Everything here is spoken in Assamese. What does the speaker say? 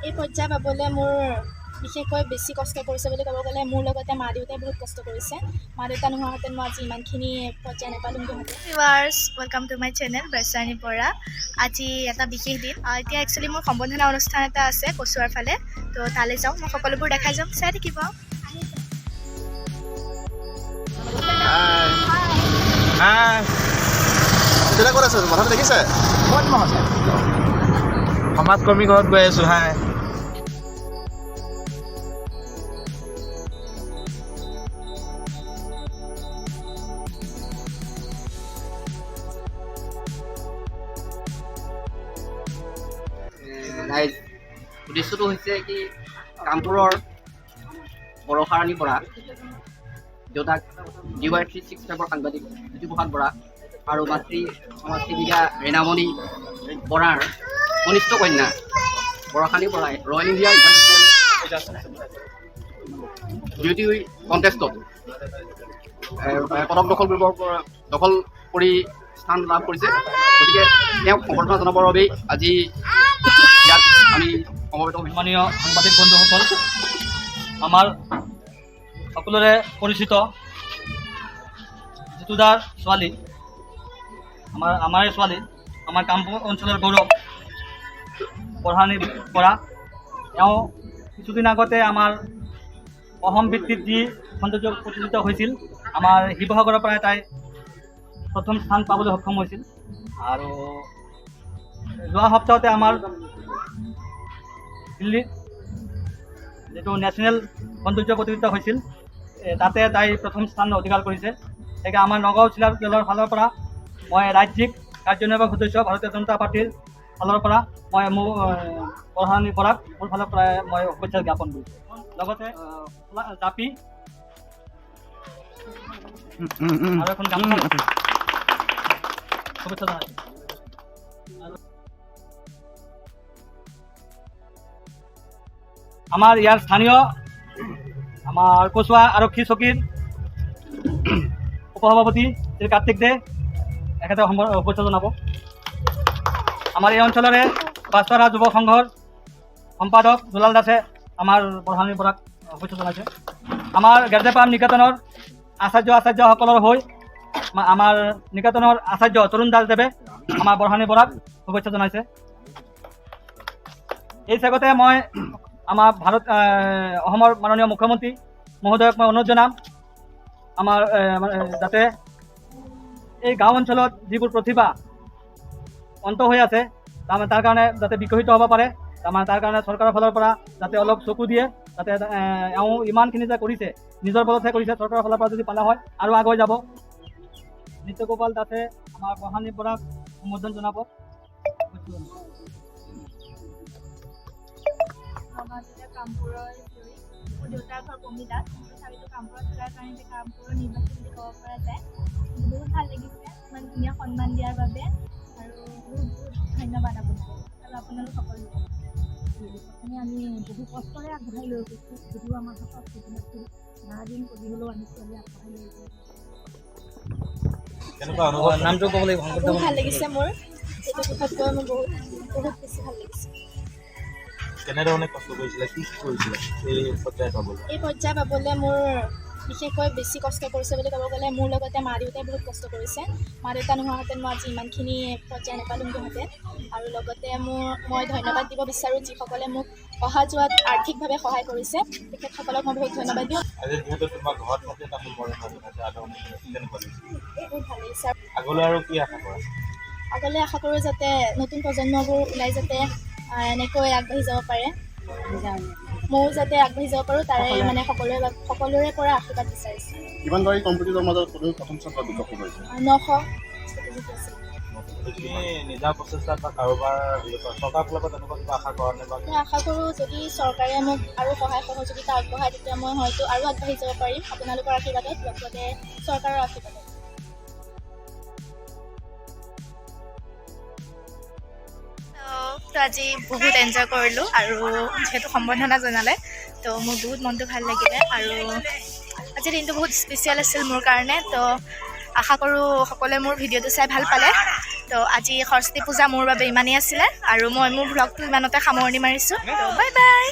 এই পৰ্যায় পাবলৈ মোৰ বিশেষকৈ বেছি কষ্ট কৰিছে বুলি ক'ব গ'লে মোৰ লগতে মা দেউতাই বহুত কষ্ট কৰিছে। মা দেউতা নোহোৱাহেঁতেন মই আজি ইমানখিনি পৰ্যায় নাপালোঁগৈহেঁতেন। Viewers, welcome to my channel বৈশানী Bora. আজি এটা বিশেষ দিন। এতিয়া একচুৱেলি মোৰ সম্বৰ্ধনা অনুষ্ঠান এটা আছে কচুৱাৰ ফালে, তো তালৈ যাওঁ। মই সকলোবোৰ দেখাই যাম, চাই থাকিব। হাই। এতিয়া ক'ত আছে? মাথাটো দেখিছে? সমাজকৰ্মী ঘৰত গৈ আছো। হাই। ৰাইজ, উদ্দেশ্যটো হৈছে কি, কামপুৰৰ বৰষাৰাণী বৰা, দেউতাক ডি ৱাই 365ৰ সাংবাদিক জ্যোতিপ্ৰসাদ বৰা আৰু মাতৃ সমাজসেৱিকা ৰীণামণি বৰাৰ কনিষ্ঠ কন্যা বৰষাৰাণী বৰাই ৰয়েল ইণ্ডিয়া ইণ্টাৰনেশ্যনেল বিউটি কণ্টেষ্টত পদক দখল কৰি স্থান লাভ কৰিছে। গতিকে তেওঁক সম্বৰ্ধনা জনাবৰ বাবেই আজি ইয়াত আমি সমবেত হৈছোঁ। সন্মানীয় সাংবাদিক বন্ধুসকল, আমাৰ সকলোৰে পৰিচিত জিতুদাৰ ছোৱালী, আমাৰে ছোৱালী, আমাৰ কামপুৰ অঞ্চলৰ গৌৰৱ বৰষাৰাণী বৰা, এওঁ কিছুদিন আগতে আমাৰ অসম ভিত্তিত যি সৌন্দৰ্য প্ৰতিযোগিতা হৈছিল, আমাৰ শিৱসাগৰৰ পৰাই তাই প্ৰথম স্থান পাবলৈ সক্ষম হৈছিল। আৰু যোৱা সপ্তাহতে আমাৰ দিল্লীত যিটো নেশ্যনেল সৌন্দৰ্য প্ৰতিযোগিতা হৈছিল, তাতে তাই প্ৰথম স্থান অধিকাৰ কৰিছে। সেইকাৰণে আমাৰ নগাঁও জিলাৰ দলৰ ফালৰ পৰা মই ৰাজ্যিক কাৰ্যনিৰ্বাহক সদস্য, ভাৰতীয় জনতা পাৰ্টীৰ ফালৰ পৰা মই মোৰ বৰষাৰাণী বৰাক মোৰ ফালৰ পৰা মই শুভেচ্ছা জ্ঞাপন কৰিছোঁ। লগতে জাপি আৰু এখন গামোচা শুভেচ্ছা জনাইছোঁ। আমাৰ ইয়াৰ স্থানীয় আমাৰ কচুৱা আৰক্ষী চকীৰ উপসভাপতি শ্ৰী কাৰ্তিক দে, এখেতে শুভেচ্ছা জনাব। আমাৰ এই অঞ্চলৰে বাছপাৰা যুৱ সংঘৰ সম্পাদক দুলাল দাসে আমাৰ বৰষাৰাণী বৰাক শুভেচ্ছা জনাইছে। আমাৰ গেৰ্জেপাম নিকেতনৰ আচাৰ্য আচাৰ্যসকলৰ হৈ আমাৰ নিকেতনৰ আচাৰ্য তৰুণ দাসদেৱে আমাৰ বৰষাৰাণী বৰাক শুভেচ্ছা জনাইছে। এই চেগতে মই আমাৰ অসমৰ মাননীয় মুখ্যমন্ত্ৰী মহোদয়ক মই অনুৰোধ জনাম, আমাৰ মানে যাতে এই গাঁও অঞ্চলত যিবোৰ প্ৰতিভা অন্ত হৈ আছে, তাৰমানে তাৰ কাৰণে যাতে বিকশিত হ'ব পাৰে, তাৰমানে তাৰ কাৰণে চৰকাৰৰ ফালৰ পৰা যাতে অলপ চকু দিয়ে, যাতে এওঁ ইমানখিনি যে কৰিছে, নিজৰ বলতহে কৰিছে, চৰকাৰৰ ফালৰ পৰা যদি পালা হয় আৰু আগুৱাই যাব। নিত্যগোপাল দাসে আমাৰ বৰষাৰাণী বৰাক সম্বোধন জনাব। নগাঁও জিলাৰ কামপুৰৰ জীয়ৰী। মোৰ দেউতাৰ ঘৰ পমিলাত, তথাপিতো কামপুৰত থকাৰ কাৰণে এতিয়া কামপুৰৰ নিবাসী বুলি ক'ব পৰা যায়। বহুত ভাল লাগিছে ইমান ধুনীয়া সন্মান দিয়াৰ বাবে আৰু বহুত বহুত ধন্যবাদ আপোনাক আৰু আপোনালোক সকলোকে। প্ৰথমে আমি বহু কষ্টৰে আগবঢ়াই লৈ গৈছোঁ যদিও আমাৰ হাতত সুযোগ নাছিল, ধাৰ ঋণ কৰি হ'লেও আমি ছোৱালী আগবঢ়াই লৈ গৈছোঁ। কেনেকুৱা অনুভৱ? নামটো ক'ব লাগিব। বহুত ভাল লাগিছে মোৰ। এইটো বিষয়ত কৈ মোৰ বহুত বহুত বেছি ভাল লাগিছে। কেনেধৰণে কষ্ট কৰিছিলে, কি কি কৰিছিলে এই পৰ্যায় পাবলৈ? এই পৰ্যায় পাবলৈ মোৰ বিশেষকৈ বেছি কষ্ট কৰিছে বুলি ক'ব গ'লে মোৰ লগতে মা দেউতাই বহুত কষ্ট কৰিছে। মা দেউতা নোহোৱাহেঁতেন মই আজি ইমানখিনি পৰ্যায় নাপালোঁগৈহেঁতেন। আৰু লগতে মই ধন্যবাদ দিব বিচাৰোঁ যিসকলে মোক অহা যোৱাত আৰ্থিকভাৱে সহায় কৰিছে, তেখেতসকলক মই বহুত ধন্যবাদ দিওঁ। আজি যিহেতু তোমাৰ ঘৰত থাকি এটা সম্বৰ্ধনা জনাইছে, আদৰণি জনাইছে, কেনেকুৱা লাগিছে? বহুত ভাল লাগিছে। আগলৈ আৰু কি আশা কৰা? আগলৈ আশা কৰোঁ যাতে নতুন প্ৰজন্মবোৰ ওলাই যাতে এনেকৈ আগবাঢ়ি যাব পাৰে, ময়ো যাতে আগবাঢ়ি যাব পাৰোঁ, তাৰে মানে সকলোৰে পৰা আশীৰ্বাদ বিচাৰিছোঁ। কিমান গৰাকী কম্পিটিটৰ মাজত তুমি প্ৰথম স্থান দখল কৰিছে? 900 প্ৰতিযোগী আছিল। তুমি নিজা প্ৰচেষ্টাত বা কাৰোবাৰ চৰকাৰৰ ফালৰ পৰা তেনেকুৱা কিবা আশা কৰা নে বা? মই আশা কৰোঁ যদি চৰকাৰে মোক আৰু সহায় সহযোগিতা আগবঢ়ায়, তেতিয়া মই হয়তো আৰু আগবাঢ়ি যাব পাৰিম আপোনালোকৰ আশীৰ্বাদত, লগতে চৰকাৰৰ আশীৰ্বাদত। তো আজি বহুত এনজয় কৰিলোঁ আৰু যিহেতু সম্বৰ্ধনা জনালে, তো মোৰ বহুত মনটো ভাল লাগিলে আৰু আজিৰ দিনটো বহুত স্পেচিয়েল আছিল মোৰ কাৰণে। তো আশা কৰোঁ সকলোৱে মোৰ ভিডিঅ'টো চাই ভাল পালে। তো তো আজি সৰস্বতী পূজা মোৰ বাবে ইমানেই আছিলে আৰু মই মোৰ ভ্লগটো ইমানতে সামৰণি মাৰিছোঁ। তো বাই বাই।